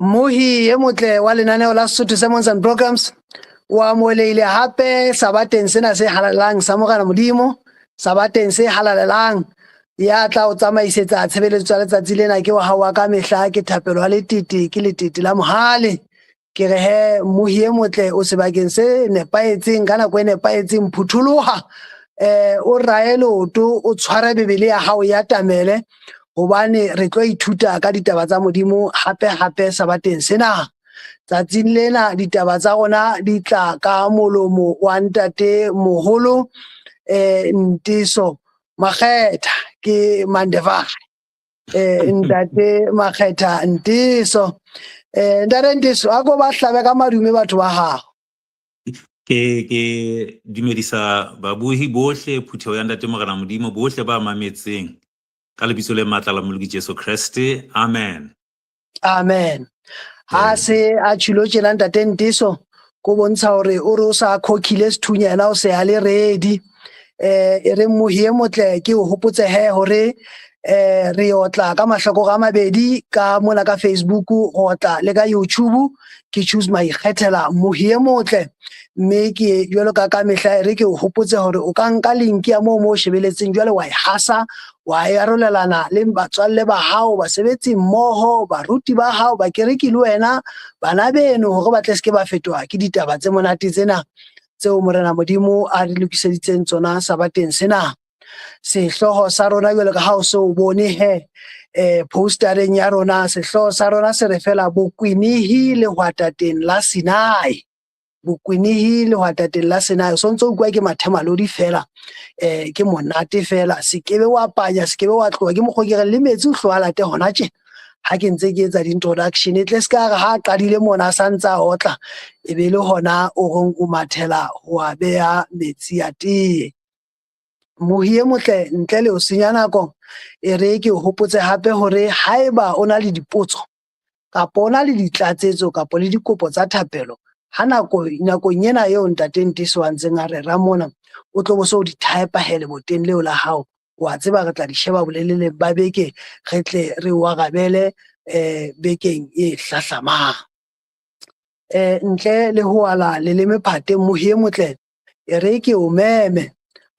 Mmohi e motle wa lenaneo la Sesotho Sermons and Programs o amohelehile hape sabateng sena se halalelang sa Morena Modimo, sabateng se halalelang. Ya tla o tsamaisetsa tshebeletso tsa letsatsi lena ke wa hao wa ka mehla, ke Thapelo ya Letete, ke Letete la Mohale. Ke re he, mmohi e motle, o sebakeng se nepahetseng ka nako e nepahetseng. Phutholoha, o raye leoto, o tshware Bibele ya hao ya tamele, hobane re tlo ithuta ka ditaba tsa Modimo hape hape sabateng sena. Tsatsing lena ditaba tsa rona di tla ka molomo wa ntate moholo Ntiso Makgetha, ke Mandevai, ntate Makgetha Ntiso. Ntate Ntiso, a ko ba hlabe ka madume batho ba hao. Ke dumedisa babuhi bohle, phutheho ya Ntate Morena Modimo, bohle ba mametseng, ka lebitso le matla la Moloki Jesu Kreste. Amen. Amen. Ha se a tjhilo tjena ntate Ntiso, ko bontsha hore o re o sa khokhile sethunya, yena o se a le ready. E re, mmohi e motle, ke o hopotse he hore re otla ka mahlakore a mabedi, ka mona ka Facebook, go otla le ka YouTube, ke Choose Maikgethela, mmohi e motle. Mme ke jwalo ka mehla, e re ke o hopotse hore o ka nka link ya moo mo o shebeletseng jwale, wa e hasa, wa e arolelana le batswalle ba hao, basebetsi mmoho, baruti ba hao, bakereki le wena, bana beno, hore ba tle seke ba fetoha ke ditaba tse monate tsena tseo Morena Modimo a re lokiseditseng tsona sabateng sena. Sehlooho sa rona, jwalo ka ha o se o bone he postereng ya rona, sehlooho sa rona se re fela "Bokwinihi lehwatateng la Sinai". Bokwinihi lehwatateng la Sinai. O sontso o utlwa ke mathemalodi fela, ke monate fela. Se kebe wa panya, se kebe wa tloha, ke mokgwa ke reng le metsi o hloa late hona tjena ha ke ntse ke etsa di-introduction. E tle se ka re ha a qadile mona, a sa ntse a otla, e be le hona o reng o mathela ho a beha metsi a tee. Mohi e motle, ntle le ho senya nako, e re ke o hopotse hape hore haeba o na le dipotso, kapa o na le ditlatsetso, kapa le dikopo tsa thapelo, ha nako nakong ena eo ntate Ntiso a ntseng a rera mona, o tlo bo so di type he leboteng leo la hao. Wa tseba re tla di sheba bolelele ba beke, re tle re o arabele bekeng e hlahlamang. Ntle le ho ala leleme phateng, mohi e motle, e re ke o meme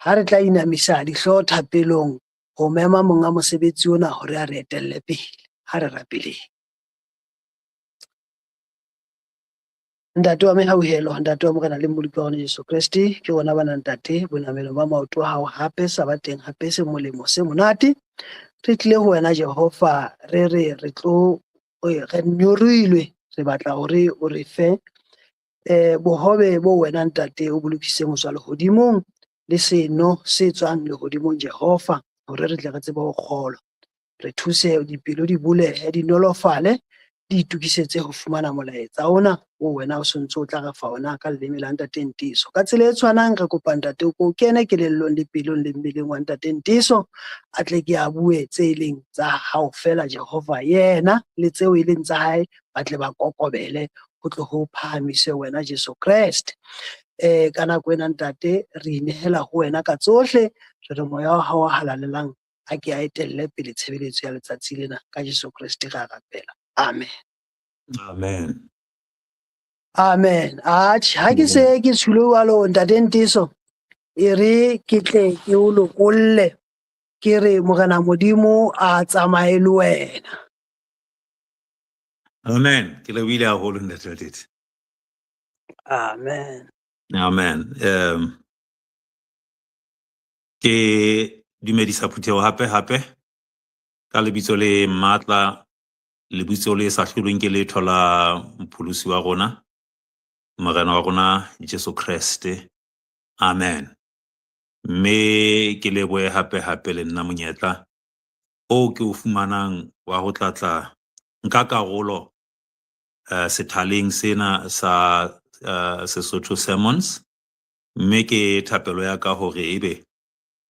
ha re tla inamisa dihlooho thapelong ho mema monga mosebetsi ona hore a re etelle pele. Ha re rapeleng. Ntate wa mehauhelo, ntate wa Morena le Mmoloki wa rona Jesu Kreste, ke rona bana, ntate, bonamelong ba maoto a hao hape sabateng hape se molemo se monate. Re tlile ho wena, Jehova, re re re tlo re nyorilwe, re batla hore o re fe bohobe bo wena, ntate, o bolokiseng ho tswa lehodimong, le seno se tswang lehodimong, Jehova, hore re tle re tsebe ho kgolwa. Re thuse, dipelo di bulehe, di nolofale, di itokisetse ho fumana molaetsa ona o wena o sontso o tla re fa ona ka leleme la ntate Ntiso. Ka tsela e tshwanang, re kopa, ntate, o ko kene kelellong le pelong le mmeleng wa ntate Ntiso, a tle ke a bue tse e leng tsa hao fela, Jehova, yena le tseo e leng tsa hae ba tle ba kokobele, ho tle ho phahamise wena, Jesu Kreste. Ka nako ena, ntate, re inehela ho wena ka tsohle, re re moya wa hao wa halalelang a ke a etelle pele tshebeletso ya letsatsi lena. Ka Jesu Kreste re a rapela. Amen. Amen. Amen. Atjhe, ha ke se ke tshwile jwalo, ntate Ntiso, e re ke tle ke o lokolle, ke re Morena Modimo a tsamaye le wena. Amen. Ke lebohile haholo, ntate Letete. Amen. Amen. Ke dumedisa phutheho hape hape ka lebitso le matla, lebitso le sa hlolweng ke letho la Mopholosi wa rona, Morena wa rona Jesu Kreste. Amen. Mme ke lebohe hape hape le nna monyetla o ke o fumanang wa ho tlatla nka karolo sethaleng sena sa Sesotho Sermons. Mme ke thapelo ya ka hore ebe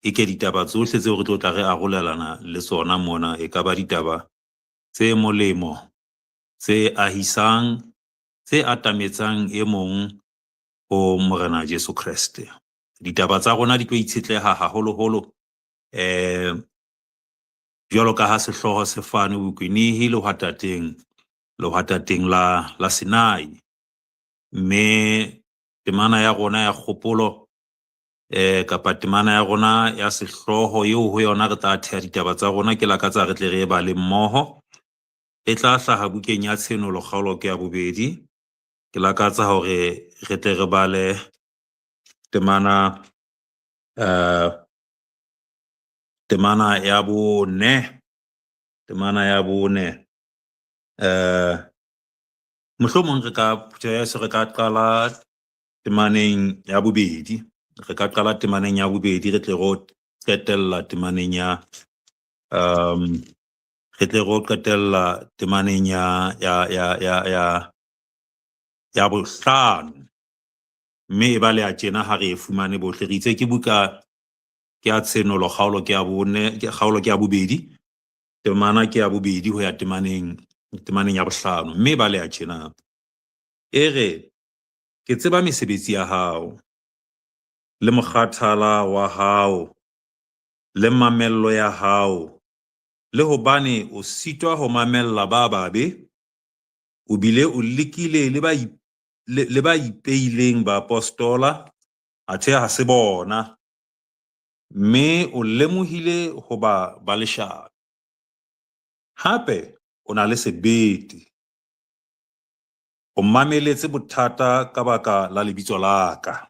e ke ditaba tsohle tseo re tlo tla re arolelana le tsona mona e ka ba ditaba tse molemo, tse ahisang, tse atametsang e mong ho Morena Jesu Kreste. Ditaba tsa rona di tlo itshetleha haholoholo jwalo ka ha sehlooho se fane, "Bokwinihi lehwatateng." lehwatateng la Sinai. Mme temana ya rona ya kgopolo kapa temana ya rona ya sehlooho eo ho yona re tla theha ditaba tsa rona, ke lakatsa re tle re e bale mmoho. E tla hlaha bukeng ya Tshenolo kgaolo ke ya 2. Ke lakatsa hore re tle re bale temana temana ya 4, temana ya 4. Mohlomong re ka phutheho ya heso re ka qala temaneng ya 2. Re ka qala temaneng ya 2, re tle re qetella temaneng ya re tle re qetella temaneng ya 5. Mme e baleha tjena ha re e fumane bohle. Re itse ke buka ke ya Tshenolo kgaolo ke ya 4, ke kgaolo ke ya 2, temana ke ya 2 ho ya temaneng ya 5. Mme e baleha tjena. E re, ke tseba mesebetsi ya hao, le mokgathala wa hao, le mamello ya hao, le hobane o sitwa ho mamella ba babe, o bile o lekile le ba ipeileng baapostola, athe ha se bona, mme o lemohile hoba ba leshano. Hape o na le sebete, o mameletse bothata ka baka la lebitso la ka,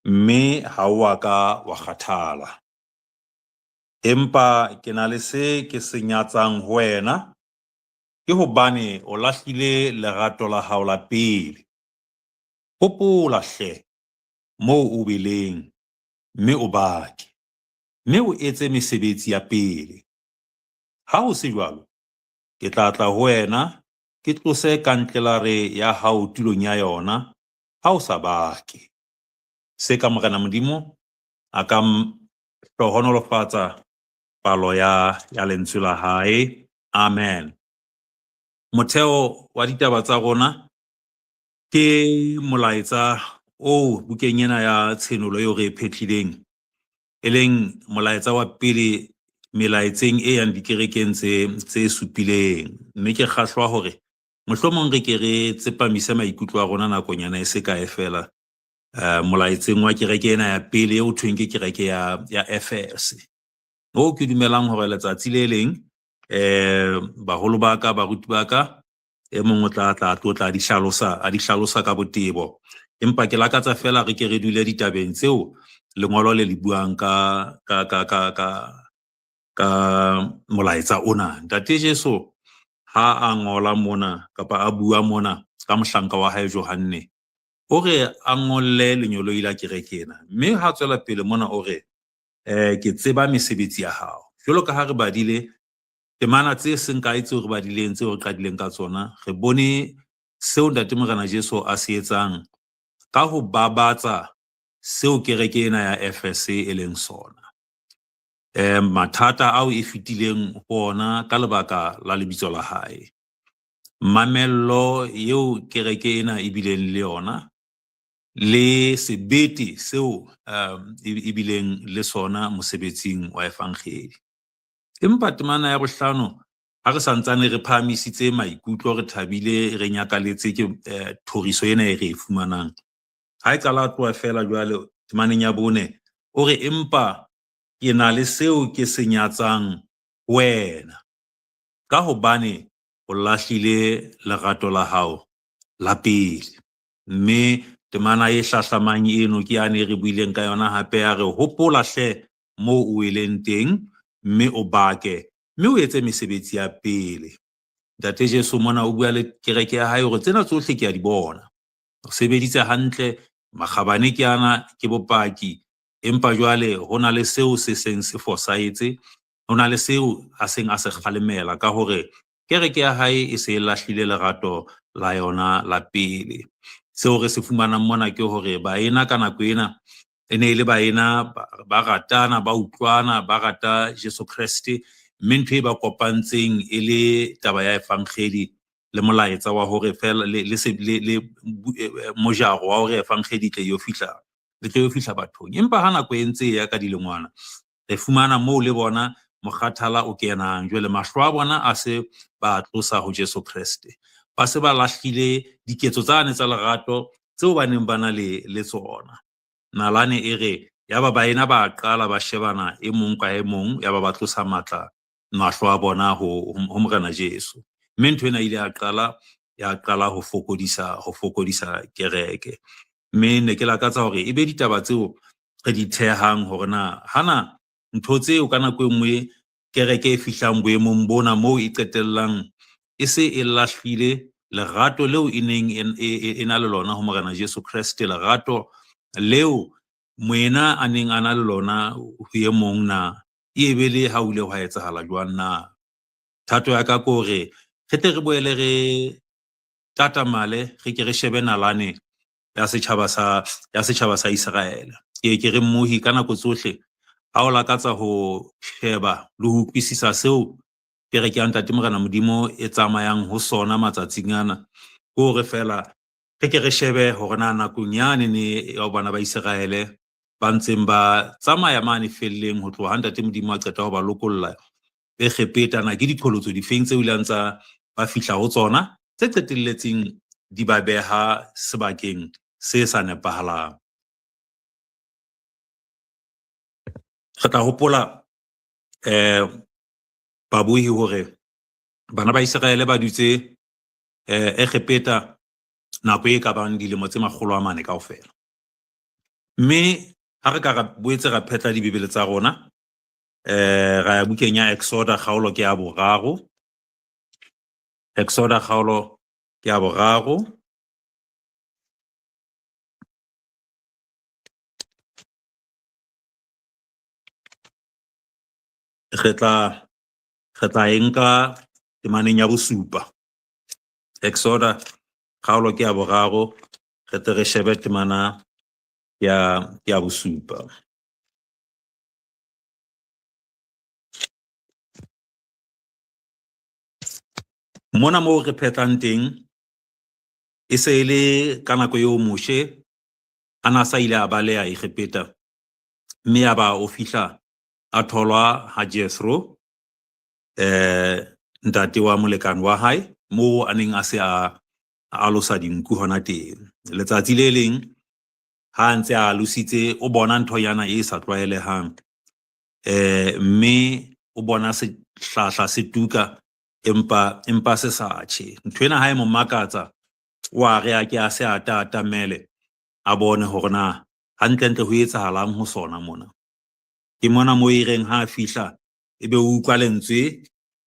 mme ha o a ka wa kgathala. Empa ke na le se ke se nyatsang ho wena, ke hobane o lahlile lerato la hao la pele. Hopola hle moo o weleng, mme o bake, mme o etse mesebetsi ya pele. Ha ho se jwalo, ke tla tla ho wena, ke tlose kantlelare ya hao tulong ya yona, ha o sa bake. Se ka Morena Modimo a ka hlohonolofatsa palo ya lentswe la hae. Amen. Motheo wa ditaba tsa rona ke molaetsa o bukeng ena ya Tshenolo eo re e phetlileng, e leng molaetsa wa pele melaetseng e yang dikerekeng tse supileng. Mme ke kgahlwa hore mohlomong re ke re tsepamise maikutlo a rona nakonyana e se kae fela molaetseng wa kereke ena ya pele eo thweng ke kereke ya Efese. Moo ke dumelang hore letsatsi le leng baholo ba ka, baruti ba ka, e mong o tla tla tlo tla di hlalosa, a di hlalosa ka botebo. Empa ke lakatsa fela re ke re dule ditabeng tseo lengolo le le buang ka molaetsa ona. Ntate Jesu ha a ngola mona kapa a bua mona ka mohlanka wa hae Johanne, o re a ngolle lenyoloi la kereke ena. Mme ha tswela pele mona o re, ke tseba mesebetsi ya hao. Jwalo ka ha re badile temana tse seng kae tseo re badileng, tseo re qadileng ka tsona, re bone seo Ntate Morena Jesu a se etsang ka ho babatsa seo kereke ena ya Efese e leng sona. Mathata ao e fetileng ho ona ka lebaka la lebitso la hae. Mamello eo kereke ena e bileng le yona, le sebete seo e bileng le sona mosebetsing wa evangeli. Empa temana ya 5, ha re santsane re phahamisitse maikutlo, re thabile, re nyakaletse ke thoriso ena e re e fumanang. Ha e qala tloha fela jwale temaneng ya 4, o re empa ke na le seo ke se nyatsang wena, ka hobane o lahlile lerato la hao la pele. Mme temana e hlahlamang eno ke yane re buileng ka yona hape, ya re hopola hle moo o weleng teng, mme o bake, mme o etse mesebetsi ya pele. Ntate Jesu mona o bua le kereke ya hae hore tsena tsohle ke a di bona. O sebeditse hantle, makgabane ke ana, ke bopaki, empa jwale ho na le seo se seng se fosahetse, ho na le seo a seng a se kgalemela ka hore kereke ya hae e se e lahlile lerato la yona la pele. Seo re se fumanang mona ke hore baena ka nako ena e ne e le baena ba ratana, ba utlwana, ba rata Jesu Kreste, mme ntho e ba kopantseng e le taba ya evangeli le molaetsa wa hore fela le mojaro wa hore evangeli tle yo fihla, le tle yo fihla bathong. Empa ha nako e ntse e ya ka dilengwana, re fumana moo le bona mokgathala o kenang. Jwale mahlo a bona a se ba tlosa ho Jesu Kreste. Ba se ba lahlile diketso tsane tsa lerato tseo ba neng ba na le tsona. Nalane e re yaba baena ba qala ba shebana e mong ka e mong, yaba ba tlosa matla mahlo a bona ho Morena Jesu. Mme ntho ena ile ya qala ho fokodisa kereke. Mme ne ke lakatsa hore e be ditaba tseo re di thehang hore na hana ntho tseo ka nako e nngwe kereke e fihlang boemong bona moo e qetellang e se e lahlile lerato leo e neng e na le lona ho Morena Jesu Kreste, lerato leo moena a neng a na le lona ho e mong, na e be le ha o ile hwa etsahala jwang na. Thato ya ka ke hore re tle re boele re tatamale, re ke re shebe nalane ya setjhaba sa Iseraele. Ke re mmohi ka nako tsohle ha o lakatsa ho sheba le ho utlwisisa seo kereke ya Ntate Morena Modimo e tsamayang ho sona matsatsing ana, ke hore fela re ke re shebe hore na nakong yane ne ya bana ba Iseraele ba ntseng ba tsamaya mane felleng ho tloha Ntate Modimo a qeta ho ba lokolla Egepeta, na ke diqholotso difeng tseo ileng tsa ba fihla ho tsona tse qetelletseng di ba beha sebakeng se sa nepahalang. Re tla hopola babohi hore bana ba Iseraele ba dutse Egepeta nako e ka bang dilemo tse 400 kaofela. Mme ha re ka ra boetse ra phetla dibibele tsa rona, ra ya bukeng ya Exoda kgaolo ke ya 3. Exoda kgaolo ke ya 3. Re tla e nka temaneng ya 7. Exoda kgaolo ke ya 3, re tle re shebe temana ya 7. Mona moo re phetlang teng e se e le ka nako eo Moshe a na sa ile a baleha Egepeta, mme ya ba o fihla a tholwa ha Jethro, ntate wa molekane wa hae, moo a neng a se a alosa dinku hona teng. Letsatsi le leng ha ntse a alositse, o bona ntho yana e sa tlwaelehang, mme o bona sehlahla se tuka empa se sa tjhe. Ntho ena ha e mo makatsa, o a re a ke a se atatamele a bone hore na hantlentle ho etsahalang ho sona mona. Ke mona mo e reng ha a fihla e be o utlwa lentswe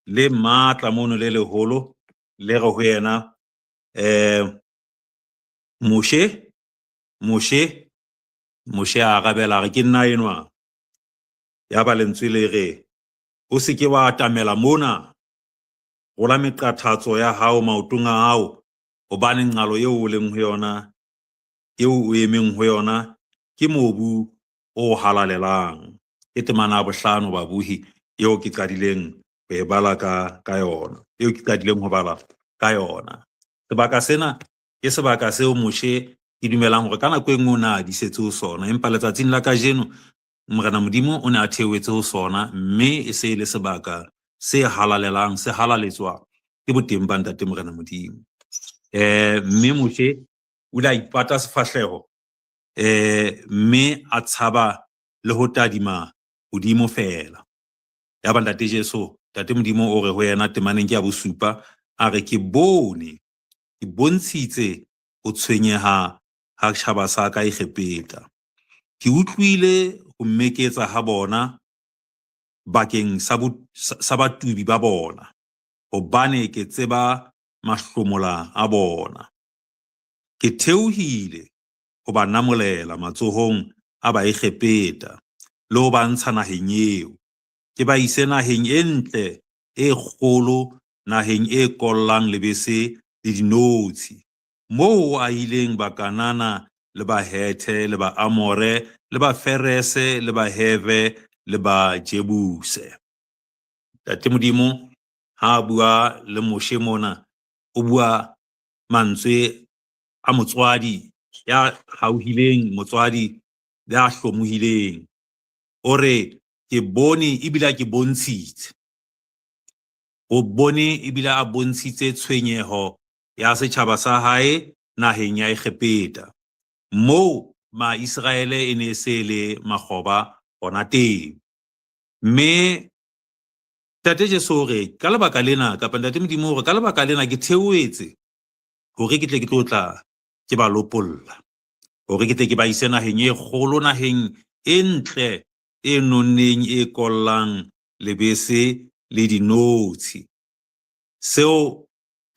le matla mono le leholo le re ho yena, Moshe, Moshe. Moshe a arabela a re ke nna enwa. Yaba lentswe le re, o se ke wa atamela mona, rola meqathatso ya hao maotong a hao, hobane nqalo eo o leng ho yona, eo o emeng ho yona, ke mobu o halalelang. Ke temana ya 5 babohi eo ke qadileng ho e bala ka yona, eo ke qadileng ho bala ka yona. Sebaka sena ke sebaka seo Moshe ke dumelang hore ka nako e nngwe o ne a disetse ho sona, empa letsatsing la kajeno Morena Modimo o ne a theohetse ho sona, mme e se e le sebaka se halalelang, se halaletswa ke boteng ba Ntate Morena Modimo. Mme Moshe o ile a ipata sefahleho, mme a tshaba le ho tadima hodimo feela. Yaba Ntate Jesu, Ntate Modimo o re ho yena temaneng ke ya 7, a re ke bone, ke bontshitse ho tshwenyeha ha tjhaba sa ka Egepeta. Ke utlwile ho mmeketsa ha bona bakeng sa batubi ba bona, hobane ke tseba mahlomola a bona. Ke theohile ho ba namolela matsohong a Baegepeta le ho ba ntsha naheng eo, ke ba ise naheng e ntle e kgolo, naheng e kollang lebese le dinotshi, moo ho ahileng Bakanana le Bahethe le Baamore le Baferese le Baheve le Bajebuse. Ntate Modimo ha a bua le Moshe mona, o bua mantswe a motswadi ya hauhileng, motswadi ya hlomohileng. O re Ke bone ebile ke bontshitse. O bone ebile a bontshitse tshwenyeho ya setjhaba sa hae naheng ya Egepeta. Moo maIsraele e ne se le makgoba hona teng. Mme Ntate Jesu o re ka lebaka lena, kapa Ntate Modimo o re ka lebaka lena ke theohetse hore ke tle ke tlo tla ke ba lopolla, hore ke tle ke ba ise naheng e kgolo, naheng e ntle, e nonneng, e kollang lebese le dinotshi. Seo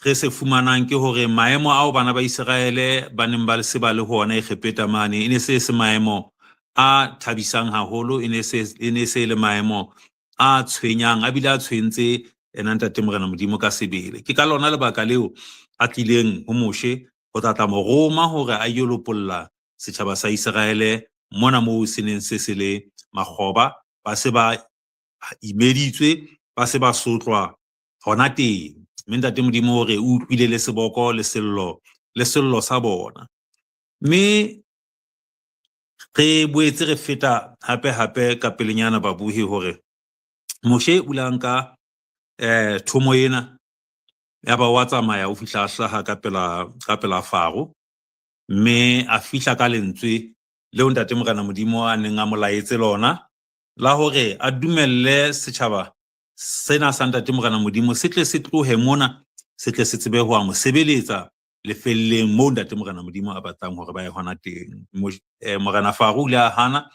re se fumanang ke hore maemo ao bana ba Iseraele ba neng ba se ba le ho ona Egepeta mane e ne se se maemo a thabisang haholo, e ne se le maemo a tshwenyang, a bile a tshwentse ena Ntate Morena Modimo ka sebele. Ke ka lona lebaka leo a tlileng ho Moshe ho tla tla mo roma hore a yo lopolla setjhaba sa Iseraele mona moo se neng se se le makgoba, ba se ba imeditswe, ba se ba sotlwa hona teng. Mme Ntate Modimo o re o utlwile le seboko le sello le sello sa bona. Mme re boetse re feta hape hape ka pelenyana babuhi hore Moshe o ile a nka thomo ena, ya ba wa tsamaya o fihla a hlaha ka pela Faro, mme a fihla ka lentswe leo Ntate Morena Modimo a neng a mo laetse lona la hore a dumelle setjhaba sena sa Ntate Morena Modimo se tle se tlohe mona, se tle se tsebe ho a mo sebeletsa lefelleng moo Ntate Morena Modimo a batlang hore ba ye hona teng. Morena Faro o ile a hana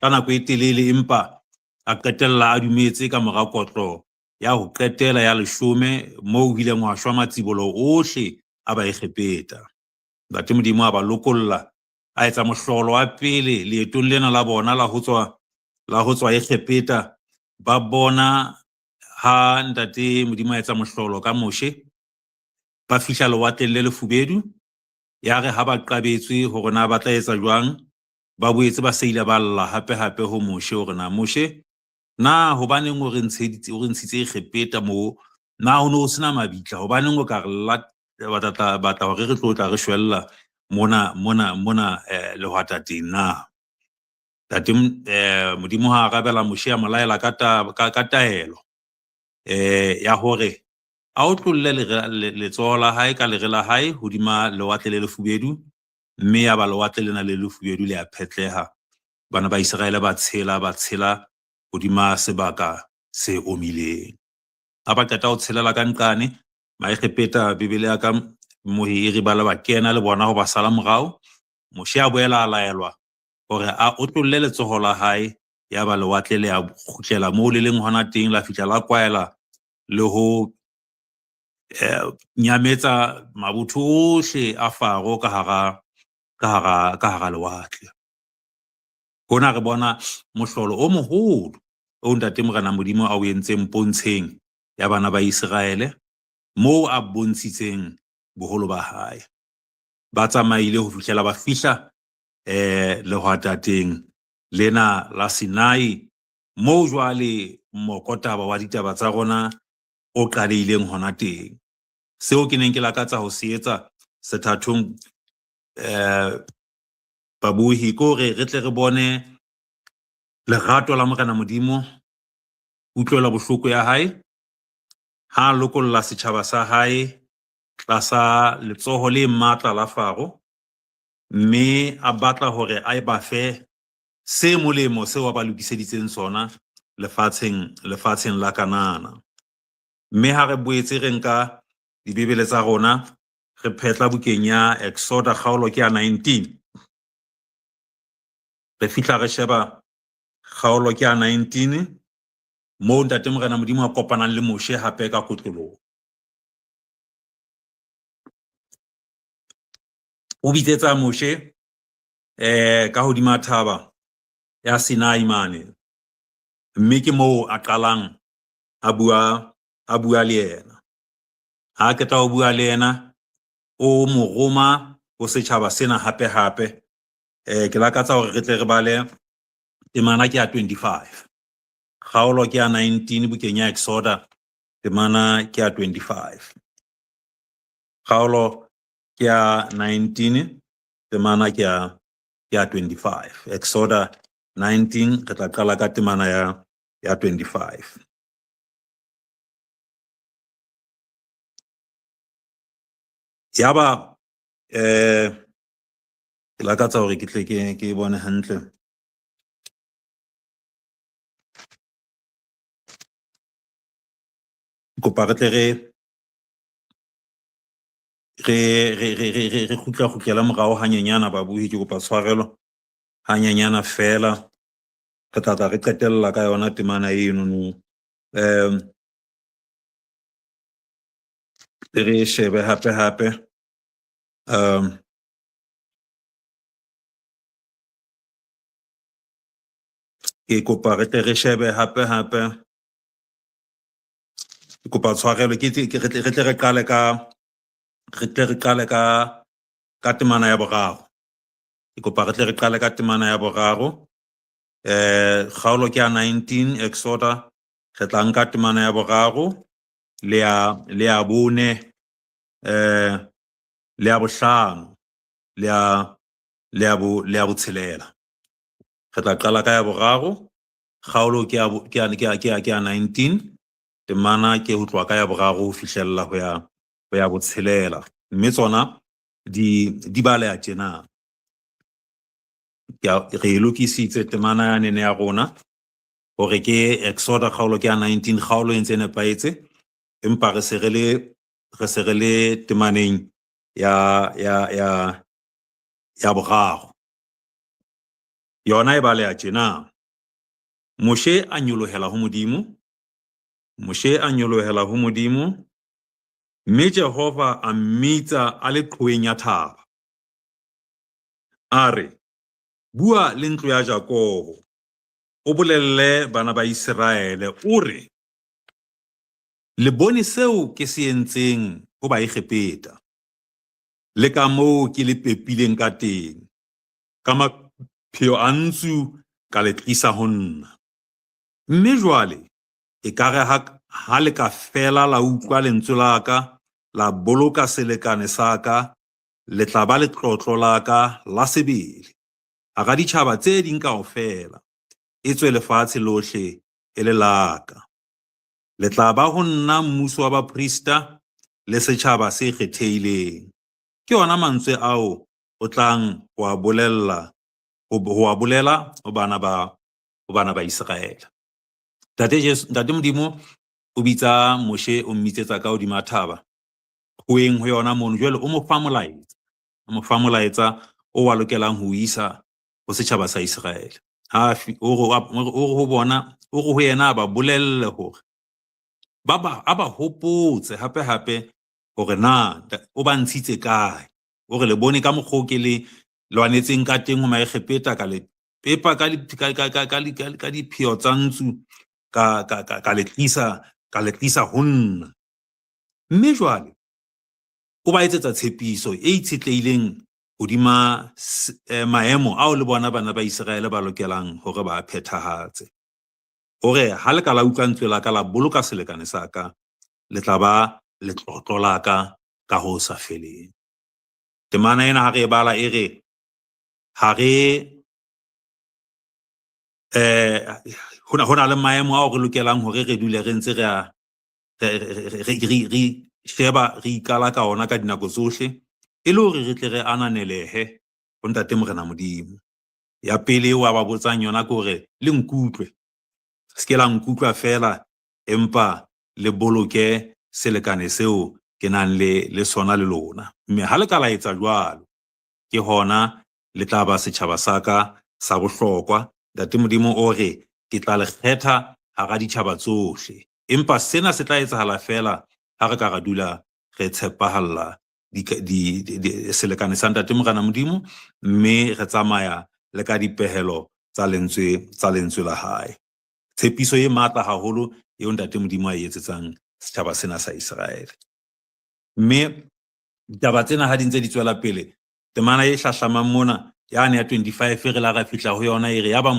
ka nako e telele, empa a qetella a dumetse ka mora kotlo ya ho qetela ya 10, moo ho ileng hwa shwa matsibolo ohle a Baegepeta. Ntate Modimo a ba lokolla, a etsa mohlolo wa pele leetong lena la bona la ho tswa Egepeta. Ba bona ha Ntate Modimo a etsa mohlolo ka Moshe, ba fihla lewatleng le lefubedu. Ya re ha ba qabetswe hore na ba tla etsa jwang, ba boetse ba se ile ba lla hape hape ho Moshe hore na Moshe, na hobaneng o re ntshitse Egepeta moo, na ho ne ho sena mabitla, hobaneng o ka re batla hore re tlo tla re shwella mona mona mona lehwatateng na? Ntate Modimo ha arabela Moshe a mo laela ka taelo ya hore a otlolle letsoho la hae ka lere la hae hodima lewatle le lefubedu, mme ya ba lewatle lena le lefubedu le a phetleha. Bana ba Iseraele ba tshela hodima sebaka se omileng. Ha ba qeta ho tshelela ka nqane, Maegepeta, Bibele ya ka mohiri ba le ba kena le bona ho ba sala morao. Moshe a boela a laelwa hore a otlolle letsoho la hae, ya ba lewatle le a kgutlela moo le leng hona teng, la fihla la kwaela le ho nyametsa mabotho ohle a Faro ka hara lewatle. Hona re bona mohlolo o moholo o Ntate Morena Modimo a o entseng pontsheng ya bana ba Iseraele, moo a bontshitseng boholo ba hae. Ba tsamaile ho fihlela ba fihla lehwatateng lena la Sinai, moo jwale mokotaba wa ditaba tsa rona o qalehileng hona teng. Seo ke neng ke lakatsa ho se etsa sethathong babuhi, ke hore re tle re bone lerato la Morena Modimo, utlwela bohloko ya hae ha a lokolla setjhaba sa hae tlasa letsoho le matla la Faro, mme a batla hore a ba fe se molemo seo a ba lokiseditseng sona lefatsheng la Kanana. Mme ha re boetse re nka dibibele tsa rona re phetla bukeng ya Exoda kgaolo ke ya 19, re fihla re sheba kgaolo ke ya 19 moo Ntate Morena Modimo a kopanang le Moshe hape ka kotloloho. O bitsetsa Moshe ka hodima thaba ya Sinai mane, mme ke moo a qalang a bua le yena. Ha qeta ho bua le yena, o mo roma ho setjhaba sena hape hape. Ke lakatsa hore re tle re bale temana ke ya 25, kgaolo ke ya 19 bukeng ya Exoda, temana ke ya 25, kgaolo ke ya 19, temana ke ya 25. Exoda 19, re tla qala ka temana ya 25. Yaba ke lakatsa hore ke tle ke e bone hantle. Kopa re tle re kgutla kgutlela morao hanyenyana babuhi, ke kopa tshwarelo hanyenyana fela. Re tla tla re qetella ka yona temana eno no. Re shebe hape hape. Ke kopa re tle re shebe hape hape. Ke kopa tshwarelo, ke re tle re qale ka re tle re qale ka temana ya boraro. Ke kopa re tle re qale ka temana ya boraro. Kgaolo ke ya 19 Exoda, re tla nka temana ya boraro le ya bone, le ya bohlano, le ya botshelela. Re tla qala ka ya boraro. Kgaolo ke ya 19, temana ke ho tloha ka ya boraro ho fihlella ho ya botshelela. Mme tsona di baleha tjena. Re lokisitse temana ya nene ya rona hore ke Exoda kgaolo ke ya 19, kgaolo e ntse e nepahetse, empa re se re le temaneng ya boraro. Yona e baleha tjena. Moshe a nyolohela ho Modimo. Moshe a nyolohela ho Modimo, mme Jehova a mmitsa a le qhoweng ya thaba. A re, bua le ntlo ya Jakobo, o bolelle bana ba Iseraele, o re, le bone seo ke se entseng ho Baegepeta, le ka moo ke le pepileng ka teng, ka mapheo a ntsu ka le tlisa ho nna. Mme jwale ekare ha le ka fela la utlwa lentswe la ka, la boloka selekane sa ka, le tla ba letlotlo la ka la sebele hara ditjhaba tse ding kaofela, etswe lefatshe lohle e le la ka. Le tla ba ho nna mmuso wa baprista le setjhaba se kgethehileng. Ke yona mantswe ao o tlang ho a bolela ho bana ba Iseraele. Ntate Jesu, Ntate Modimo o bitsa Moshe, o mmitsetsa ka hodima thaba qhoweng ho yona mono. Jwale o mo fa molaetsa, o mo fa molaetsa o wa lokelang ho isa ho setjhaba sa Iseraele. Ha o re ho bona, o re ho yena a ba bolelle hore a ba hopotse hape hape hore na o ba ntshitse kae. O re le bone ka mokgwa o ke le lwanetseng ka teng ho Maegepeta, ka le pepa ka dipheo tsa ntsu, ka le tlisa ho nna. Mme jwale o ba etsetsa tshepiso e itshetlehileng hodima maemo ao le bona bana ba Iseraele ba lokelang hore ba phethahatse. Hore ha le ka la utlwa lentswe la ka, la boloka selekane sa ka, le tla ba letlotlo la ka ka ho sa feleng. Temana ena ha re e bala e re ha re hona le maemo ao re lokelang hore re dule re ntse re sheba, re ikala ka ona ka dinako tsohle, e le hore re tle re ananelehe ho Ntate Morena Modimo. Ya pele eo a ba botsang yona ke hore le nkutlwe, se ke la nkutlwa fela, empa le boloke selekane seo ke nang le sona le lona. Mme ha le ka la etsa jwalo, ke hona le tla ba setjhaba sa ka sa bohlokwa. Ntate Modimo o re, ke tla le kgetha hara ditjhaba tsohle. Empa sena se tla etsahala fela ha re ka ra dula re tshepahalla selekane sa Ntate Morena Modimo, mme re tsamaya le ka dipehelo tsa lentswe la hae. Tshepiso e matla haholo eo Ntate Modimo a e etsetsang setjhaba sena sa Iseraele. Mme ditaba tsena ha di ntse di tswela pele, temana e hlahlamang mona yane ya 25 re la ra fihla ho yona, e re yaba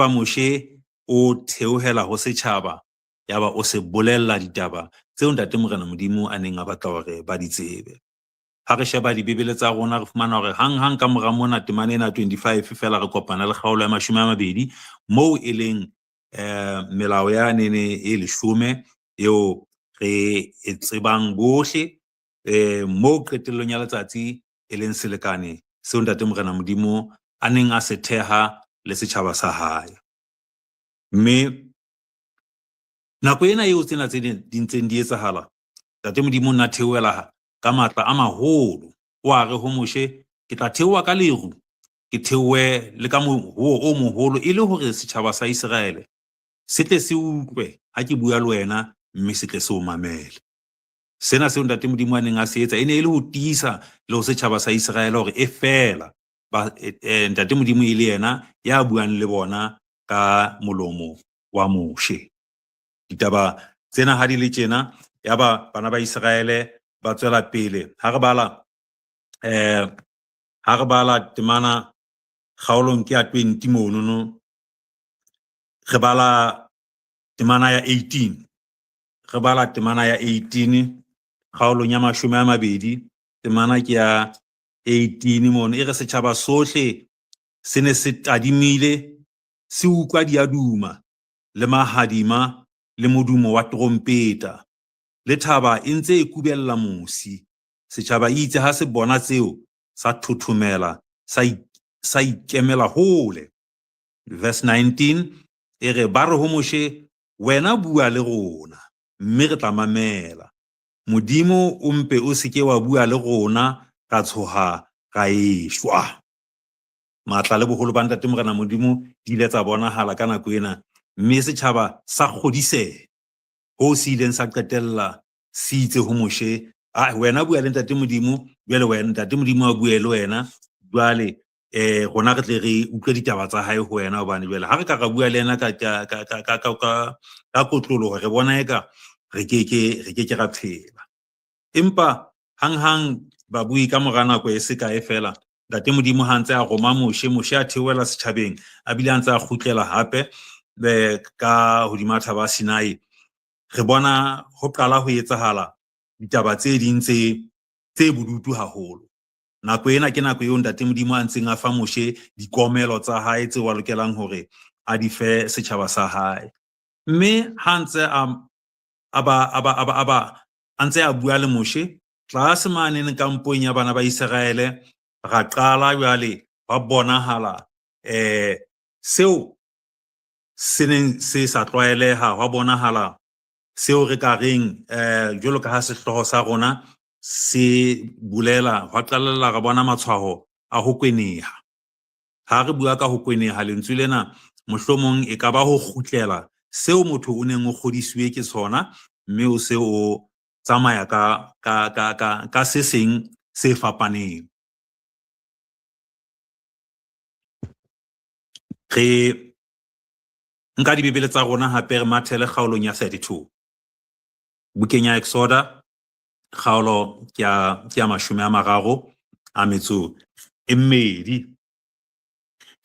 Moshe o theohela ho setjhaba, yaba o se bolella ditaba tseo Ntate Morena Modimo a neng a batla hore ba di tsebe. Ha re sheba dibibele tsa rona re fumana hore hang-hang ka mora mona temana ena 25 feela re kopana le kgaolo ya 20 moo e leng melao ya nene e leshome eo re e tsebang bohle, moo qetellong ya letsatsi e leng selekane seo Ntate Morena Modimo a neng a se theha le setjhaba sa hae. Mme nako ena eo tsena tse di ntseng di etsahala, Ntate Modimo o nna theohela ka matla a maholo. O a re ho Moshe, ke tla theoha ka leru, ke theohe le ka mohoo o moholo, e le hore setjhaba sa Iseraele se tle se utlwe ha ke bua le wena, mme se tle se o mamele. Sena seo Ntate Modimo a neng a se etsa e ne e le ho tiisa le ho setjhaba sa Iseraele hore e feela Ntate Modimo e le yena ya buang le bona ka molomo wa Moshe. Ditaba tsena ha di le tjena, yaba bana ba Iseraele ba tswela pele. Ha re bala ha re bala temana kgaolong ke ya 20 monono, re bala temana ya 18. Re bala temana ya 18 kgaolong ya 20, temana ke ya 18 mono. E re setjhaba sohle se ne se tadimile, se utlwa diaduma le mahadima le modumo wa trompeta, le thaba e ntse e kubella mosi. Setjhaba itse ha se bona tseo sa thothomela, sa ikemela hole. Verse 19 e re ba re ho Moshe, wena bua le rona mme re tla mamela. Modimo o mpe o seke wa bua le rona ra tshoha ra eshwa. Matla le boholo ba Ntate Morena Modimo di ile tsa bonahala ka nako ena, mme setjhaba sa kgodiseha hoo se ileng sa qetella se itse ho Moshe, a wena bua le Ntate Modimo, jwale wena Ntate Modimo a bue le wena, jwale rona re tle re utlwe ditaba tsa hae ho wena, hobane jwale ha re ka ra bua le yena ka kotloloho re bona eka re ke ke ra phela. Empa hanghang babui ka mora nako e se kae fela, Ntate Modimo ha ntse a roma Moshe, Moshe a theohela setjhabeng, a bile a ntse a kgutlela hape ka hodima thaba ya Sinai. Re bona ho qala ho etsahala ditaba tse ding tse bodutu haholo. Nako ena ke nako eo Ntate Modimo a ntseng a fa Moshe dikomelo tsa hae tseo a lokelang hore a di fe setjhaba sa hae. Mme ha ntse a ntse a bua le Moshe tlase mane kampong ya bana ba Iseraele, ra qala jwale ba bonahala seo se neng se sa tlwaeleha, hwa bonahala seo re ka reng jwalo ka ha sehlooho sa rona se bulela, hwa qalella re bona matshwao a ho kweneha. Ha re bua ka ho kweneha, lentswe lena mohlomong e ka ba ho kgutlela seo motho o neng o kgodisiwe ke sona, mme o se o tsamaya ka se seng se fapaneng. Re nka dibibele tsa rona hape re mathele kgaolong ya 32 bukeng ya Exoda, kgaolo ke ya 32.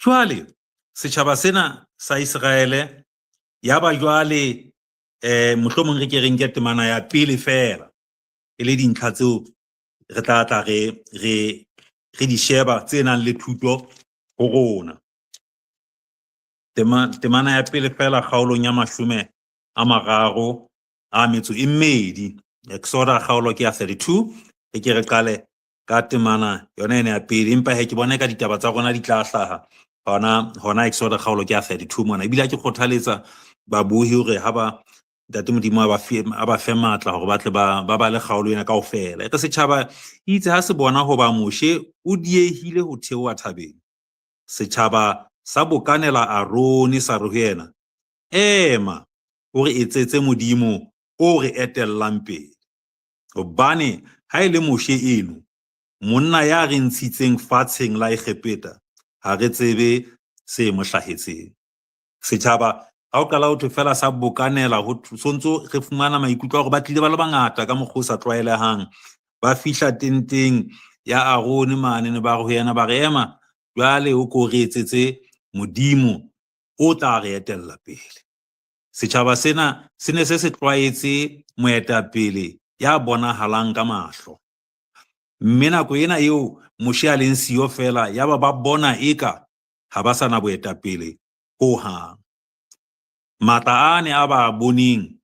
Jwale setjhaba sena sa Iseraele ya ba jwale mohlomong re ke re nke temana ya pele feela e le dintlha tseo re tla tla re di sheba tse nang le thuto ho rona. Temana ya pele feela kgaolong ya 32, Exoda kgaolo ke ya 32, re ke re qale ka temana yona ena ya pele, empa he ke bona ka ditaba tsa rona di tla hlaha hona Exoda kgaolo ke ya 32 mona. Ebile ha ke kgothaletsa babohi hore ha ba Ntate Modimo a ba fe matla hore ba tle ba bale kgaolo ena kaofela. E re setjhaba itse ha se bona hoba Moshe o diehile ho theoha thabeng, setjhaba sa bokanela Arone sa re ho yena, ema o re etsetse Modimo o re etellang pele, hobane ha e le Moshe eno, monna ya re ntshitseng fatsheng la Egepeta, ha re tsebe se mo hlahetseng. Setjhaba ha o qala ho thwe fela sa bokanela, ho sontso re fumana maikutlo a hore ba tlile ba le bangata ka mokgwa o sa tlwaelehang. Ba fihla tenteng ya Arone mane, ne ba re ho yena, ba re ema jwale o ko re etsetse Modimo o tla re etella pele. Setjhaba sena se ne se se tlwaetse moetapele ya bonahalang ka mahlo. Mme nako ena eo Moshe a leng siyo feela, yaba ba bona eka ha ba sa na boetapele ho hang. Matla a ne a ba boneng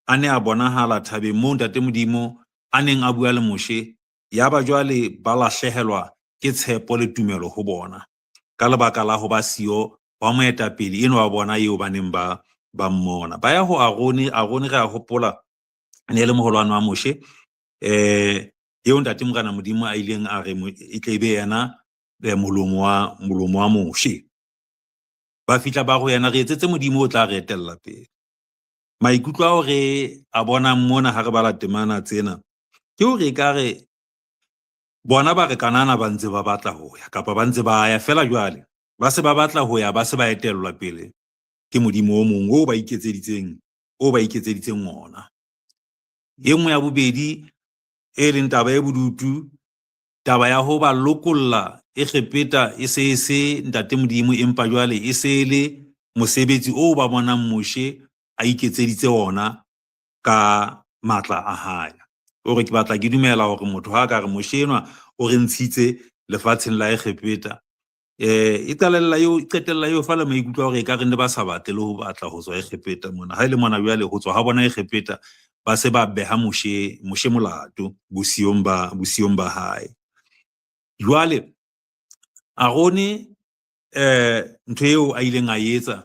a ne a bonahala thabeng moo Ntate Modimo a neng a bua le Moshe, yaba jwale ba lahlehelwa ke tshepo le tumelo ho bona ka lebaka la ho ba siyo wa moetapele enwa wa bona eo ba neng ba ba mmona. Ba ya ho Arone, Arone re a hopola ne le moholwane wa Moshe, eo Ntate Morena Modimo a ileng a re e tle be yena molomo wa Moshe. Ba fihla ba go yena, re etsetse Modimo o tla re etella pele. Maikutlo ao re a bonang mona ha re bala temana tsena ke hore ekare bona ba re Kanana ba ntse ba batla ho ya, kapa ba ntse ba ya fela jwale ba se ba batla ho ya, ba se ba etellwa pele ke Modimo o mong o ba iketseditseng, o ba iketseditseng ona. E nngwe ya bobedi e leng taba e bodutu, taba ya ho ba lokolla Egepeta e se e se Ntate Modimo, empa jwale e se e le mosebetsi o ba bonang Moshe a iketseditse ona ka matla a hae. O re ke batla ke dumela hore motho ha ka re Moshe enwa o re ntshitse lefatsheng la Egepeta, e qalella eo, e qetella eo fa le maikutlo a hore ekare ne ba sa batle le ho batla ho tswa Egepeta mona. Ha e le mona jwale ho tswa ha bona Egepeta, ba se ba beha Moshe molato bosiong ba hae. Jwale Arone ntho eo a ileng a etsa,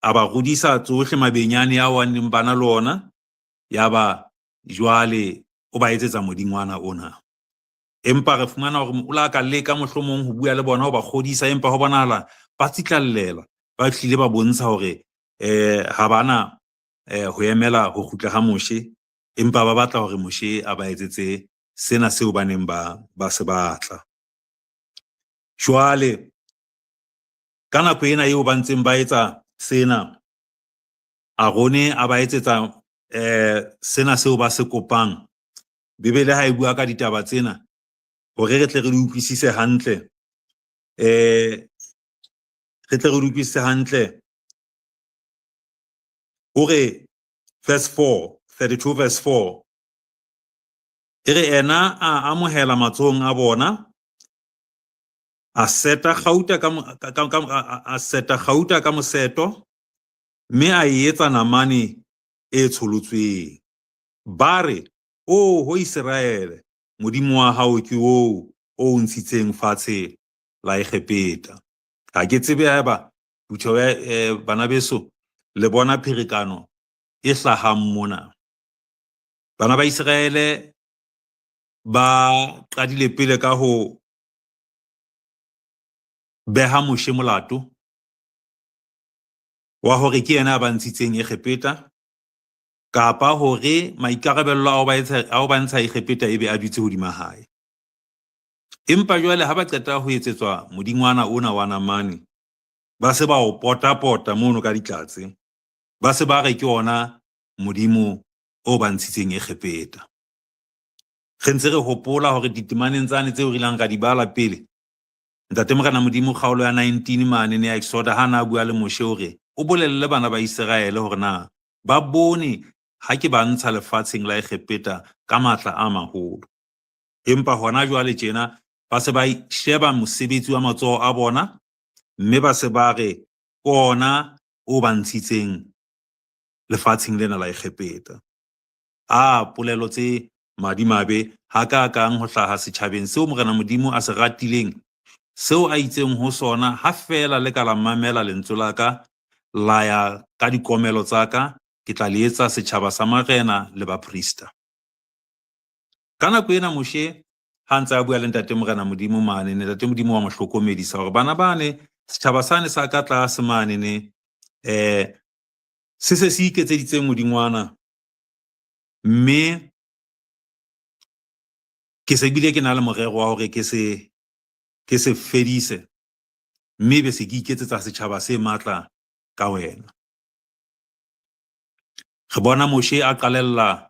a ba rodisa tsohle mabenyane ao a neng ba na le ona, ya ba jwale o ba etsetsa modingwana ona. Empa re fumana hore o la ka leka mohlomong ho bua le bona, ho ba kgodisa, empa ho bonahala ba tsitlallela, ba hlile ba bontsha hore ha bana ho emela ho kgutla ha Moshe, empa ba batla hore Moshe a ba etsetse sena seo ba neng ba se batla. Jwale ka nako ena eo ba ntseng ba etsa sena, Arone a ba etsetsa sena seo ba se kopang. Bibele ha e bua ka ditaba tsena hore re tle re di utlwisise hantle, re tle re di utlwisise hantle, o re verse 4, 32 verse 4, e re ena a amohela matsohong a bona, a seta kgauta ka a seta kgauta ka moseto, mme a e etsa namane e tsholotsweng. Ba re, o ho Iseraele, Modimo wa hao ke oo o ntshitseng fatshe la Egepeta. Ha ke tsebe haeba phutheho ya bana beso le bona pherekano e hlahang mona. Bana ba Iseraele ba qadile pele ka ho beha Moshe molato wa hore ke yena a ba ntshitseng Egepeta, kapa hore maikarabello a ho ba ntsha Egepeta ebe a dutse hodima hae. Empa jwale ha ba qeta ho etsetswa modingwana ona wa namane, ba se ba o potapota mono ka ditlatse, ba se ba re ke ona modimo o ba ntshitseng Egepeta. Re ntse re hopola hore ditemaneng tsane tseo re ileng ra di bala pele, Ntate Morena Modimo kgaolo ya 19 mane ne ya Exoda, ha na bua le Moshe hore o bolelle bana ba Iseraele hore na ba bone ha ke ba ntsha lefatsheng la Egepeta ka matla a maholo. Empa hona jwale tjena ba se ba sheba mosebetsi wa matsoho a bona, mme ba se ba re ke ona o ba ntshitseng lefatsheng lena la Egepeta. A polelo tse madimabe hakakang ho hlaha setjhabeng seo Morena Modimo a se ratileng, seo a itseng ho sona, ha feela le ka la mamela lentswe la ka, la ya ka dikomelo tsa ka, ke tla le etsa setjhaba sa marena le baprista. Ka nako ena Moshe ha ntse a bua le Ntate Morena Modimo mane, Ntate Modimo wa mo hlokomedisa hore bana bane, setjhaba sane sa ka tlase mane ne, se se se iketseditseng modingwana, mme ke se bile ke na le morero wa hore ke se fedise, mme be se ke iketsetsa setjhaba se matla ka wena. Re bona Moshe a qalella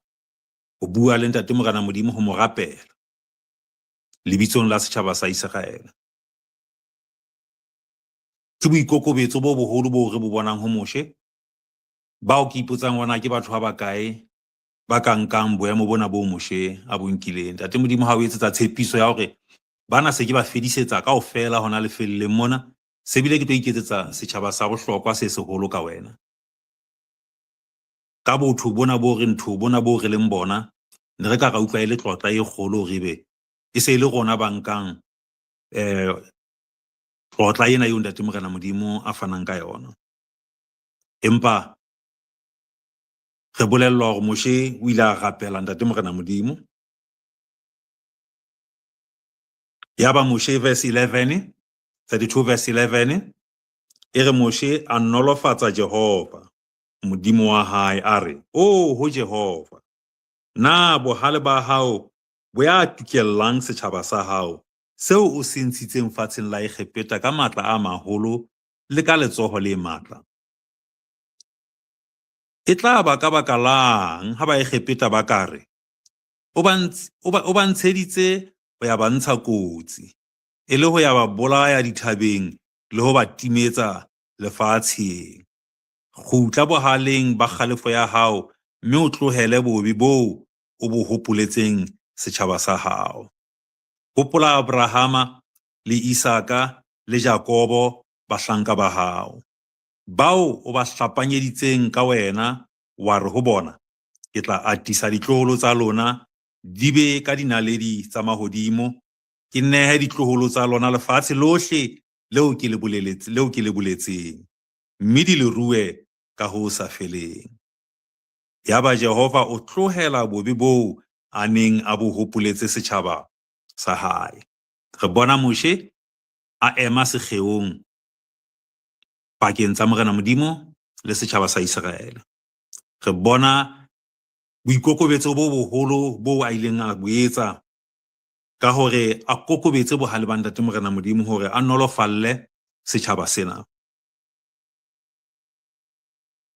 ho bua le Ntate Morena Modimo ho mo rapela lebitsong la setjhaba sa Iseraele. Ke boikokobetso bo boholo bo re bo bonang ho Moshe, bao ke ipotsang hore na ke batho ba bakae ba ka nkang boemo bona boo Moshe a bo nkileng. Ntate Modimo ha o etsetsa tshepiso ya hore bana se ke ba fedisetsa kaofela hona lefelleng mona, se bile ke tlo iketsetsa setjhaba sa bohlokwa se seholo ka wena. Ka botho bona bo re ntho bona bo re leng bona, ne re ka ra utlwa e le tlotla e kgolo hore ebe e se e le rona ba nkang tlotla ena eo Ntate Morena Modimo a fanang ka yona. Empa re bolellwa hore Moshe o ile a rapela Ntate Morena Modimo. Yaba Moshe verse 11, 32 verse 11, e re Moshe a nolofatsa Jehova, Modimo wa hae, a re, O ho Jehova, na bohale ba hao bo ya tukellang setjhaba sa hao, seo o se ntshitseng fatsheng la Egepeta ka matla a maholo le ka letsoho le matla? E tla ba ka baka lang ha Baegepeta ba ka re, O ba ntsheditse ho ya ba ntsha kotsi, e le ho ya ba bolaya dithabeng le ho ba timetsa lefatsheng? Kgutla bohaleng ba kgalefo ya hao mme o tlohele bobe boo o bo hopoletseng setjhaba sa hao. Hopola Abrahama le Isaka le Jakobo bahlanka ba hao, bao o ba hlapanyeditseng ka wena, wa re ho bona, Ke tla atisa ditloholo tsa lona di be ka dinaledi tsa mahodimo, ke nehe ditloholo tsa lona lefatshe lohle leo ke le boleletse, leo ke le boletseng, mme di le rue ka ho sa feleng. Yaba Jehova o tlohela bobe boo a neng a bo hopoletse setjhaba sa hae. Re bona Moshe a ema sekgeong pakeng tsa Morena Modimo le setjhaba sa Iseraele. Re bona boikokobetso bo boholo boo a ileng a bo etsa ka hore a kokobetse bohale ba Ntate Morena Modimo hore a nolofalle setjhaba sena.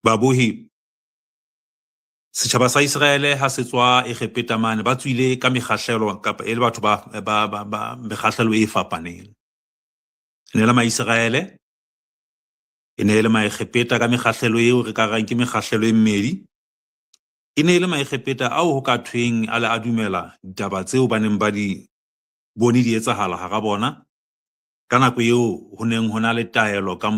Babohi, setjhaba sa Iseraele ha se tswa Egepeta mane ba tswile ka mekgahlelo kapa e le batho ba, ba, ba, ba mekgahlelo e fapaneng. E ne le Maiseraele, e ne e le Maegepeta ka mekgahlelo eo re ka reng ke mekgahlelo e mmedi. E ne e le Maegepeta ao ho ka thweng a le a dumela ditaba tseo ba neng ba di bone di etsahala hara bona. Ka nako eo ho neng ho na le taelo ka,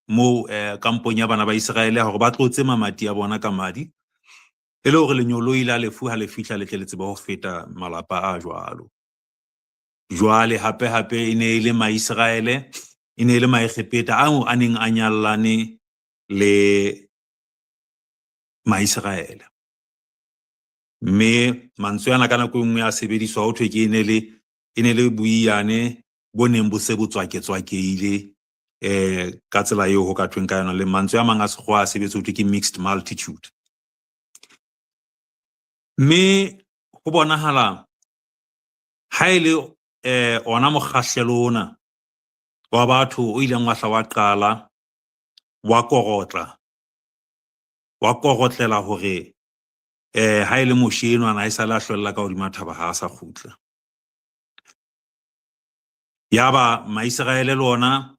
moo kampong ya bana ba Iseraele hore ba tlotse mamati a bona ka madi, e le hore lenyoloi la lefu ha le fihla le tle le tsebe ho feta malapa a jwalo. Jwale hape hape e ne e le Maiseraele, e ne e le Maegepeta ao a neng a nyallane le Maiseraele. Mme mantswe ana ka nako e nngwe a sebediswa ho thwe ke e ne le e ne le boiyane bo neng bo se bo tswaketswakeile ka tsela eo ho ka thweng ka yona, le mantswe a mang a sekgowa a sebetse ho thwe ke mixed multitude. Mme ho bonahala ha e le ona mokgahlelo ona wa batho o ileng wa hla wa qala wa korotla, wa korotlela hore ha e le Moshe enwana ha e sale a hlwella ka hodima thaba ha a sa kgutla. Yaba Maiseraele le ona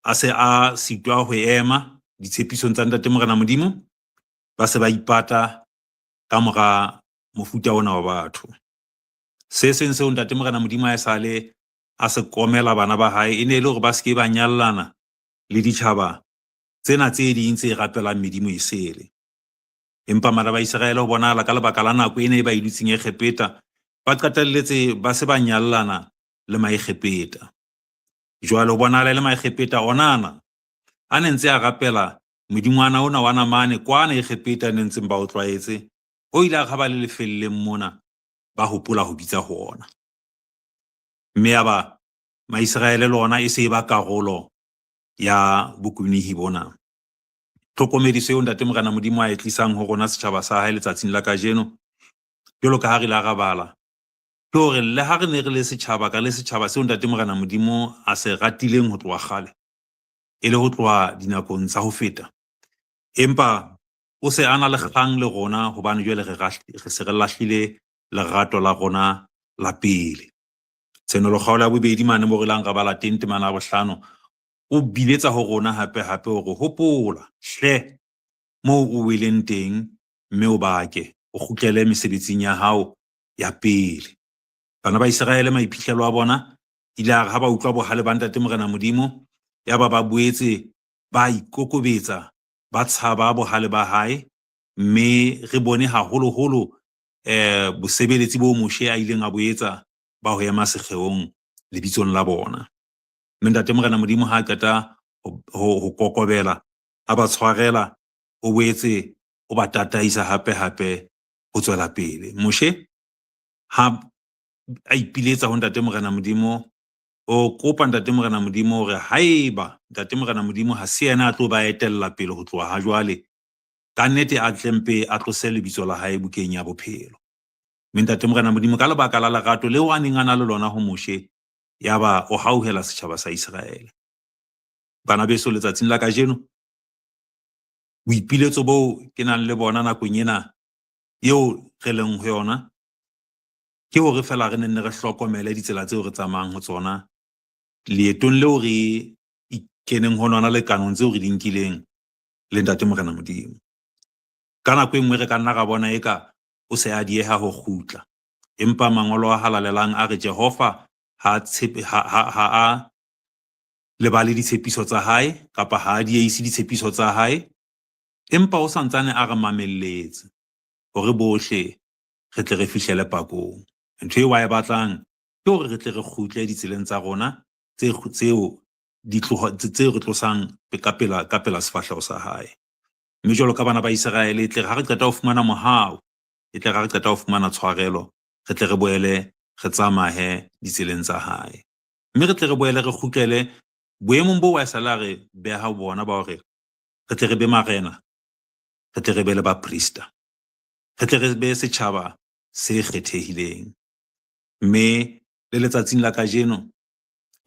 a se a sitwa ho ema ditshepisong tsa Ntate Morena Modimo, ba se ba ipata ka mora mofuta ona wa batho. Se seng seo Ntate Morena Modimo a esale a se komela bana ba hae e ne e le hore ba se ke ba nyallana le ditjhaba tsena tse ding tse rapelang medimo e sele. Empa bana ba Iseraele ho bonahala ka lebaka la nako ena e ba e dutseng Egepeta, ba qetelletse ba se ba nyallana le Maegepeta. Jwale ho bonahala e le Maegepeta ona ana a ne ntse a rapela modingwana ona wa namane kwana Egepeta ne ntseng ba o tlwaetse, o ile a kgaba le lefelleng mona ba hopola ho bitsa ho ona. Mme yaba Maiseraele le ona e se e ba karolo ya bokunihi bona. Tlhokomediso eo Ntate Morena Modimo a e tlisang ho rona setjhaba sa hae letsatsing la kajeno, jwalo ka ha re ile ra bala, ke hore le ha re ne re le setjhaba ka le setjhaba seo Ntate Morena Modimo a se ratileng ho tloha kgale, e le ho tloha dinakong tsa ho feta, empa o se a na le kgang le rona hobane jwale re se re lahlile lerato la rona la pele. Tshenolo kgaolo ya bobedi mane mo re lang ra bala teng temana ya bohlano, o biletsa ho rona hape hape hore hopola hle moo o weleng teng, mme o bake, o kgutlele mesebetsing ya hao ya pele. Bana ba Iseraele maiphihlelo a bona ile a re ha ba utlwa bohale ba Ntate Morena Modimo, yaba ba boetse ba ikokobetsa, ba tshaba bohale ba hae, mme re bone haholoholo bosebeletsi bo Moshe a ileng a bo etsa ba ho ema sekgeong lebitsong la bona. Mme Ntate Morena Modimo ha a qeta ho kokobela, a ba tshwarela, o boetse o ba tataisa hape hape ho tswela pele. Moshe ha a ipiletsa ho Ntate Morena Modimo, o kopa Ntate Morena Modimo hore haeba Ntate Morena Modimo ha se yena a tlo ba etella pele ho tloha ha jwale, ka nnete a tle mpe a tlose lebitso la hae bukeng ya bophelo. Mme Ntate Morena Modimo ka lebaka la lerato leo a neng a na le lona ho Moshe, yaba o hauhela setjhaba sa Iseraele. Bana beso, letsatsing la kajeno, boipiletso boo ke nang le bona nakong ena eo re leng ho yona, ke hore feela re nenne re hlokomele ditsela tseo re tsamayang ho tsona leetong leo re ikeneng ho lona le kanong tseo re di nkileng le Ntate Morena Modimo. Ka nako e nngwe re ka nna ra bona eka o se a dieha ho kgutla, empa mangolo a halalelang a re Jehova ha a lebale ditshepiso tsa hae kapa ha a dieise ditshepiso tsa hae, empa o santsane a re mamelletse hore bohle re tle re fihlele pakong. Ntho eo a e batlang ke hore re tle re kgutle ditseleng tsa rona tseo tse re tlosang ka pela sefahleho sa hae. Mme jwalo ka bana ba Iseraele, e tle re ha re qeta ho fumana mohau, e tle re ha re qeta ho fumana tshwarelo, re tle re boele re tsamaye ditseleng tsa hae. Mme re tle re boele re kgutlele boemong boo a sale a re beha bona ba hore re tle re be marena, re tle re be le baprista, re tle re be setjhaba se kgethehileng. Mme le letsatsing la kajeno,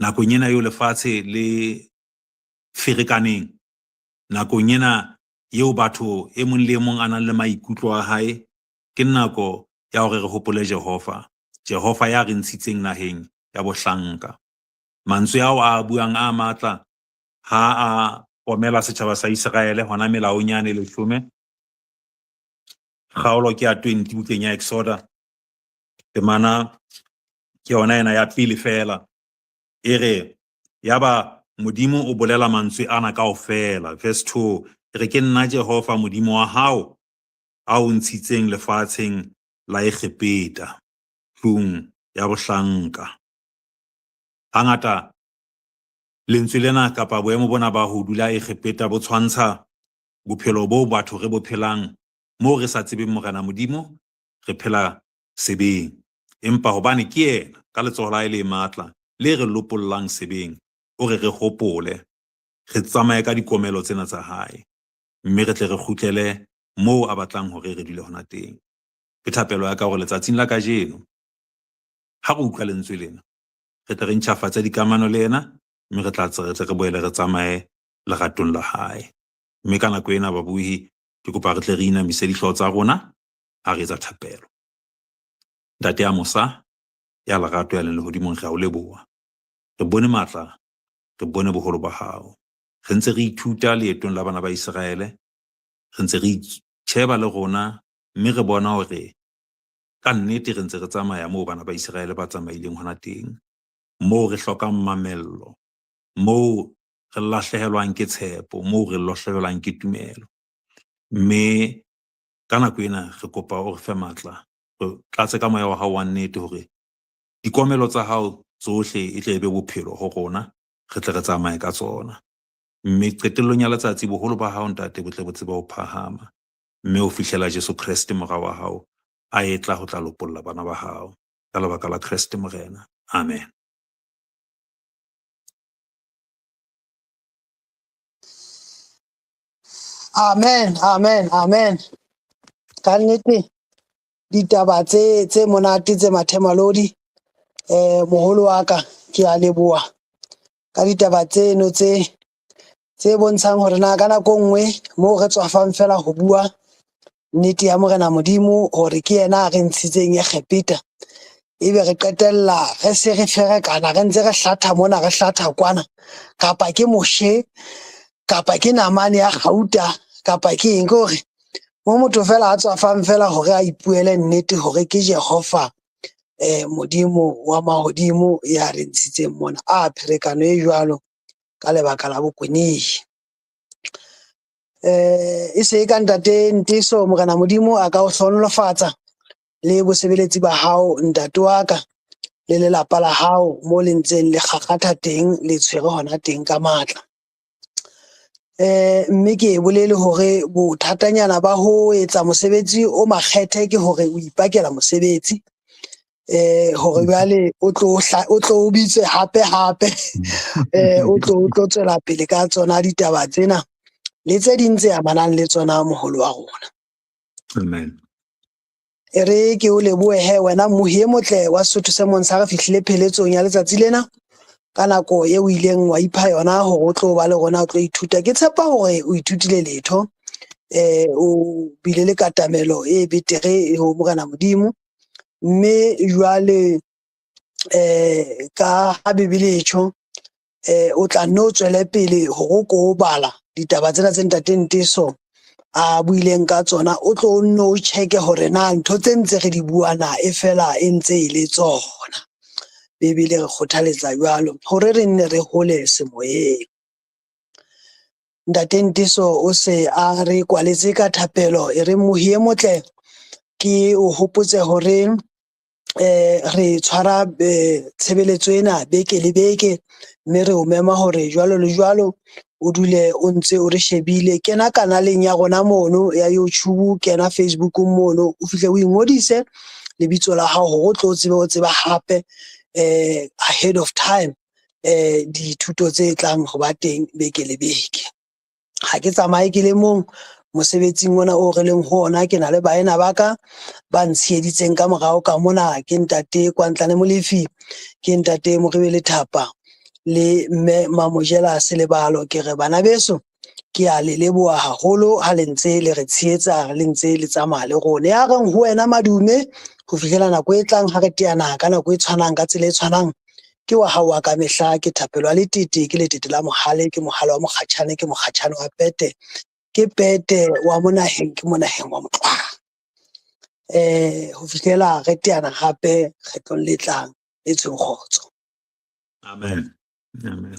nakong ena eo lefatshe le ferekaneng, nakong ena eo batho e mong le e mong a nang le maikutlo a hae, ke nako ya hore re hopole Jehova, Jehova ya re ntshitseng naheng ya bohlanka. Mantswe ao a buang a matla ha a omela setjhaba sa Iseraele hona melaong yane 10, kgaolo ke ya 20 bukeng ya Exoda, temana ke yona ena ya pele feela, e re yaba Modimo o bolela mantswe ana kaofela. Verse 2 e re ke nna Jehova Modimo wa hao a o ntshitseng lefatsheng la Egepeta, tlung ya bohlanka. Hangata lentswe lena kapa boemo bona ba ho dula Egepeta bo tshwantsha bophelo bo batho re bo phelang moo re sa tsebeng Morena Modimo, re phela sebeng. Empa hobane ke yena ka letsoho la hae le matla le re lopollang sebeng, o re re hopole, re tsamaye ka dikomelo tsena tsa hae, mme re tle re kgutlele moo a batlang hore re dule hona teng. Ke thapelo ya ka hore letsatsing la kajeno, ha re utlwa lentswe lena, re tle re ntjhafatse dikamano le yena, mme re tla re tle re boele re tsamaye leratong la hae. Mme ka nako ena babuhi, ke kopa re tle re inamise dihlooho tsa rona ha re etsa thapelo. Ntate ya mosa, ya lerato ya leng lehodimong, re a o leboha. Re bone matla, re bone boholo ba hao. Re ntse re ithuta leetong la bana ba Iseraele, re ntse re itjheba le rona, mme re bona hore ka nnete re ntse re tsamaya moo bana ba Iseraele ba tsamaileng hona teng, moo re hlokang mamello, moo re lahlehelwang ke tshepo, moo re lahlehelwang ke tumelo. Mme ka nako ena re kopa o re fe matla, re tlatse ka moya wa hao wa nnete hore dikomelo tsa hao tsohle e tle e be bophelo ho rona, re tle re tsamaye ka tsona. Mme qetellong ya letsatsi boholo ba hao Ntate bo tle bo tsebe ho phahama, mme ho fihlela Jesu Kreste mora wa hao a etla ho tla lopolla bana ba hao. Ka lebaka la Kreste Morena. Amen. Amen, amen, amen. Ka nnete ditaba tse monate tse mathemalodi, moholo wa ka ke a leboha ka ditaba tseno tse bontshang hore na ka nako nngwe moo re tswafang fela ho bua nnete ya Morena Modimo hore ke yena a re ntshitseng Egepeta, ebe re qetella re se re ferekana, re ntse re hlatha mona re hlatha kwana, kapa ke Moshe, kapa ke namane ya kgauta, kapa ke eng. Ke hore Mo motho fela a tswafang fela hore a ipuele nnete hore ke Jehova Modimo wa mahodimo ya re ntshitseng mona. A pherekano e jwalo ka lebaka la bokwenehi. E se ka ntate Nteso, Morena Modimo a ka o hlohonolofatsa le bosebeletsi ba hao ntate wa ka le lelapa la hao mo le ntseng le kgakgatha teng, le tshwere hona teng ka matla. Mme ke e bolele hore bothatanyana ba ho etsa mosebetsi o makgethe ke hore o ipakela mosebetsi, hore jwale o tlo o bitswe hape hape, o tlo tswela pele ka tsona ditaba tsena le tse ding tse amanang le tsona moholo wa rona. Amen. E re ke o lebohe wena mmohi e motle wa Sesotho se Montsha, re fihlile pheletsong ya letsatsi lena ka nako e o ileng wa ipha yona hore o tlo ba le rona, o tlo ithuta. Ke tshepa hore o ithutile letho, o bile le katamelo e betere ho Morena Modimo, mme jwale ka ha Bibele e tjho, o tla nne o tswele pele hore o ko bala ditaba tsena tse ntate Nteso a buileng ka tsona, o tlo nno o check-e hore na ntho tse ntse re di bua na e fela e ntse e le tsona. Bibele re kgothaletsa jwalo hore re nne re hole semoyeng. Ntate Nteso o se a re kwaletse ka thapelo, e re mohi e motle ke o hopotse hore re tshwara tshebeletso ena beke le beke, mme re o mema hore jwalo le jwalo o dule o ntse o re shebile. Kena kanaleng ya rona mono ya YouTube, kena Facebook mono, o fihle o ingodise lebitso la hao hore o tlo tsebe ho tseba hape ahead of time dithuto tse tlang ho ba teng beke le beke. Ha ke tsamaye ke le mong mosebetsing ona o re leng ho ona, ke na le baena ba ka ba ntsheheditseng ka morao ka mona, ke ntate Kwantlane Molefi, ke ntate Moribe Lethapa le mme Mamojela Selebalo. Ke re bana beso, ke a le leboha haholo ha le ntse le re tshehetsa, le ntse le tsamaya le rona. Ya reng ho wena madume ho fihlela nako e tlang ha re teana ka nako e tshwanang ka tsela e tshwanang, ke wa hao wa kamehla, ke Thapelo ya Letete, ke letete la mohale, ke mohale wa mokgatjhane, ke mokgatjhane wa pete, ke pete wa monaheng, ke monaheng wa motlwang. Ho fihlela re teana hape kgetlong le tlang, le tshweng kgotso. Amen. Amen.